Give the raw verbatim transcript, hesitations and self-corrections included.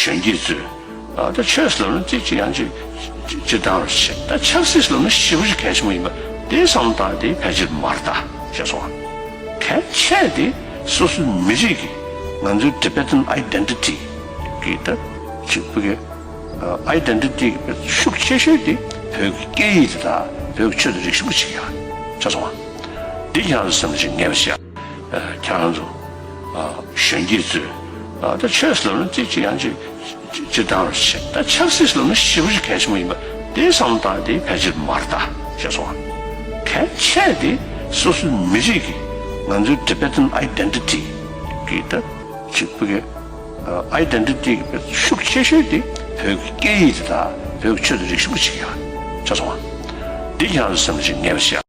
གཞོན་སྐྱེས་ཚོས་ཨ་ད་ཆོས་ལབ་ན་ཙིག་ཅིག་ཡང་ཅིག་སྤྱིར་བཏང་རུ་བྱེད། ད་ཆབ་སྲིད་ལབ་ན་ཞེ་པོ་ཅིག་གལ་ཆེན་པོ་ཡིན་པ་དེ་བསམ་བློ་བཏང་དེ་ཕལ་ཆེར་མ་རེད་ད་ཤེས་སོང་ང་། གལ་ཆེ་དེ་སོ་སོའི་མི་རིགས་ཀྱི་ང་ཚོའི་Tibetan identity་གི་ད་ཅིག་བོད་ཀྱི་ཨ་identity་གི་ཤུགས་ཆེ་ཤོས་དེ་བོད་ཀྱི་སྐད་ཡིག་དེ་དང་བོད་ཀྱི་ཆོས་དང་རིག་གཞུང་གི་ཅིག་ཡང་ཤེས་སོང་ང་། འདི་ཁྱེད་རང་ཚོ་སེམས་ལ་ཅིག་ངེས་པ་ཞིག་ཨ། ཁྱེད་རང་ཚོ་ཨ་གཞོན་སྐྱེས་ཚོས་ཨ་ད་ཆོས་ལབ་ན་ཙིག་ཅིག་ཡང་ཅིག་སྤྱིར་བཏང་རུ་བྱེད། ད་ཆབ་སྲིད་ལབ་ན་ཞེ་པོ་ཅིག་གལ་ཆེན་པོ་ཡིན་པ་དེ་བསམ་བློ་བཏང་དེ་ཕལ་ཆེར་མ་རེད་ད་ཤེས་སོང་ང་། གལ་ཆེ་དེ་སོ་སོའི་མི་རིགས་ཀྱི་ང་ཚོའི་Tibetan identity་གི་ད་ཅིག་བོད་ཀྱི་ཨ་identity་གི་ཤུགས་ཆེ་ཤོས་དེ་བོད་ཀྱི་སྐད་ཡིག་དེ་དང་བོད་ཀྱི་ཆོས་དང་རིག་གཞུང་གི་ཅིག་ཡང་ཤེས་སོང་ང་། འདི་ཁྱེད་རང་ཚོ་སེམས་ལ་ཅིག་ངེས་པ་ཞིག